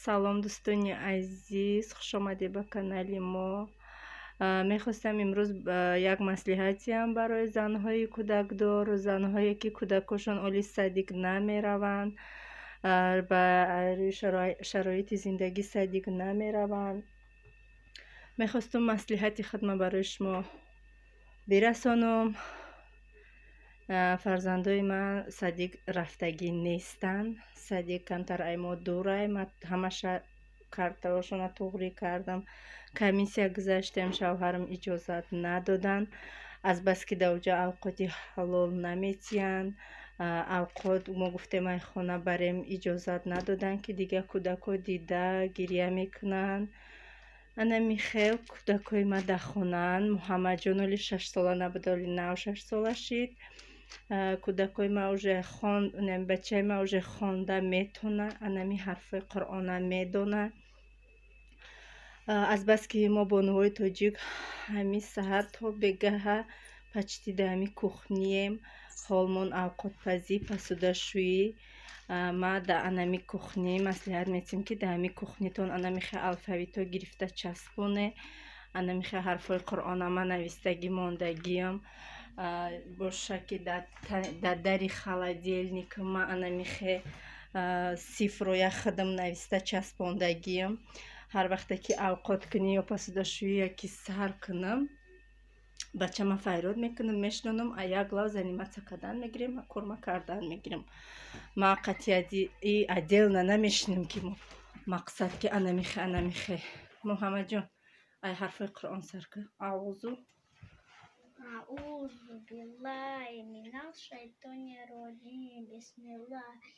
Салом, дӯстони азиз, хушомадед ба канали мо. Мехостам имрӯз як маслиҳатиам барои занҳои кӯдакдор, занҳое, ки кӯдакошон оли садик намераванд, ба рӯи шароити зиндагӣ садик намераванд. Мехостум маслиҳати худма барои шумо бирасонам. Фарзандои ман садик рафтагӣ нестанд. Садик камтар ай мо дурай. Ман ҳамаша картаошона туғрӣ кардам. Комиссия гузаштем, шавҳарам иҷозат надоданд. Азбаски дар оҷа авқоти ҳалол наметиҳанд. Авқот мо гуфтем, ай хона барем, иҷозат надоданд, ки дигар кӯдако дида гиря мекунанд. Анами хел кӯдакои ман дар хонаанд. Муҳаммадҷон оли 6-сола набуд, оли нав 6-сола шид. Кӯдакои ман уже хон, бачаи ман уже хонда метона, анами ҳарфҳои Қуръона медона. Азбаски мо бонувои тоҷик ҳамин саҳар то бегаҳа почти дар ҳамин кухнием, ҳолмон авқотпазӣ, посудашӯӣ. Ма дар анами кухнӣ маслиҳат метиҳем, ки дар ҳамин кухнитон анами хел алфавитҳо гирифта часпоне. Анами хел ҳарфҳои Қуръона ман навистагӣ мондагиам. Боша, ки дар дари холодильник ма анами хел цифро як худам нависта часпондагиам. Ҳар вақте ки авқот кунӣ ё посудашӯӣ яки сар кунам, бачама фарёд мекунам, мешинонам, а як лав заниматься кардан мегирем, корма кардан мегирем. Ма қатъи отдельно намешинам, ки мақсад ки анамихе, анамихе. Муҳаммадҷон, ай ҳарфҳои Қуръон сар кун. Аъузу. Аузу биллаҳи минаш шайтони роҷим. Бисмиллаҳи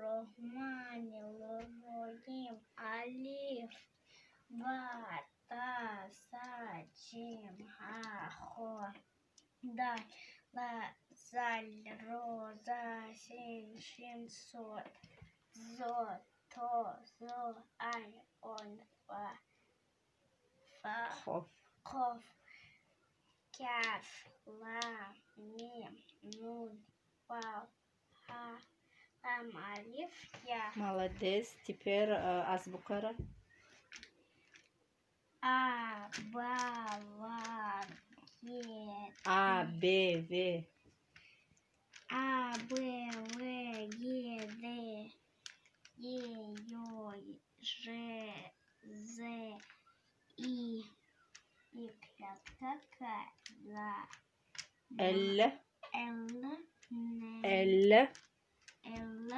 роҳмани роҳим. Алиф, ба, та, са, ҷим, ҳа, хо, дал, ла, зал, ро, за, син, шин, сод, зо, то, зо, айн, он, фа, фа, Қоф. Қоф, каф, лам, мим, нун, вав, ҳа, лам, алиф, я. Молодец. Теперь азбукара. А, Б, В, Г, А, Б, В. А, Б, В, Г, Д, Е, Й, Ж, З, И, И краткая, К, Л, Л. Л, Н, Л. Л,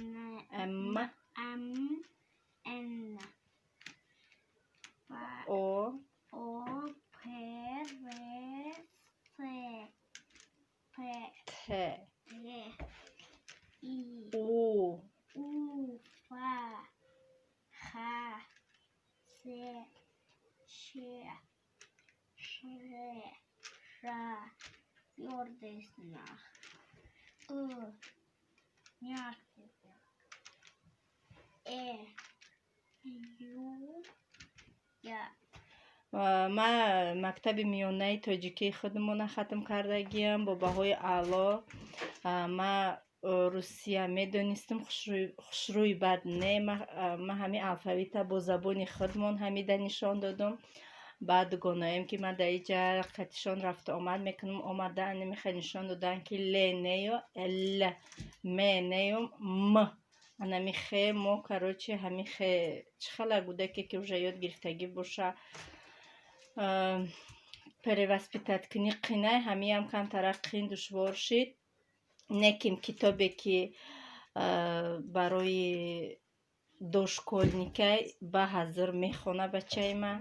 Н, М. М, Н, П, О. О, П, В, С, П, Т. Т, И, У. У, Ф, Х, С, Ч, Ш, Ш, твердый знак, Ы, мягкий знак, Э, Ю, Я. Ман мактаби миёнаи тоҷикии худмона хатм кардагиам бо баҳои аъло. Ман русия медонистам, хушрӯи бад не. Ман ҳамин алфавита бо забони худмон ҳамида нишон додум. Баъд дугонаем, ки ман дар иҷа қатишон рафту омад мекунам, омада анамихел нишон доданд, ки л нею л, м нею м. Анамихе мо, короче, ҳамихе чӣ хела гудаке, ки уже ёд гирифтагӣ боша, перевоспитать кунӣ қинай, ҳамиам камтарак қин, душвор шид. Неким китобе, ки барои дошкольникай, ба ҳазир мехона бачаи ман.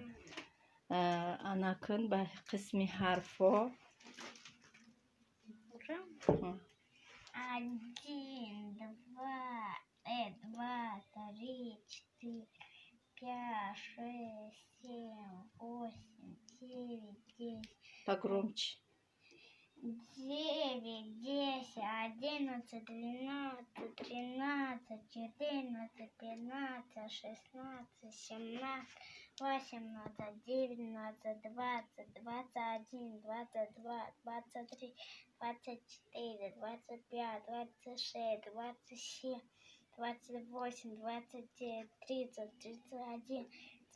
Анакун ба қисми ҳарфҳо. Один, два, два, три, четыре, пять, шесть, семь, восемь, девять, 10. Погромче. 9, 10, 11, 12, 13, 14, 15, 16, 17, 18, 19, 20, 21, 22, 23, 24, 25, 26, 27, 28, 29, 30, 31,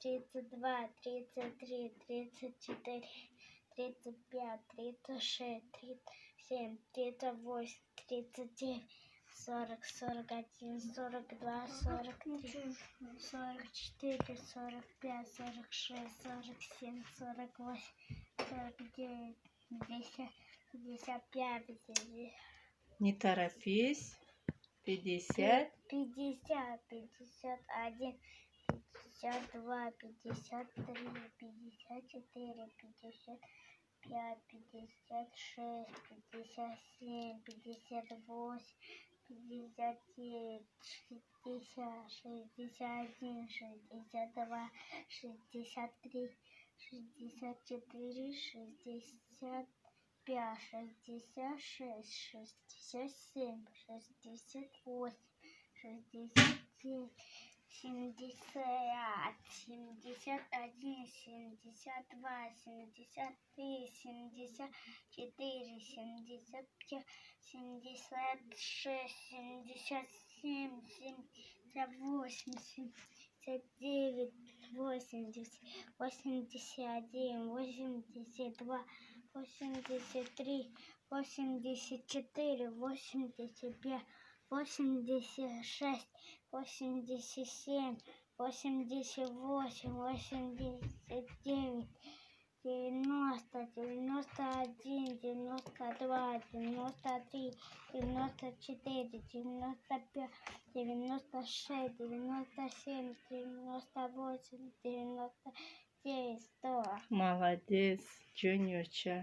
32, 33, 34, 35, 36, 37, 38, 39, 40, 41, 42, 43, 44, 45, 46, 47, 48, 49, 50, 55, 50. Не торопись. 50. 50, 51, 52, 53, 54, 55, 56, 57, 58, 59, 60, 61, 62, 63, 64, 65, 66, 67, 68, 69, 70, 71, 72, 73, 74, 75, 76, 77, 78, 79, 80, 81, 82, 83, 84, 85, 86, 87, 88, 89, 90, 91, 92, 93, 94, 95, 96, 97, 98, 99, 100. Молодец, ҷони оча.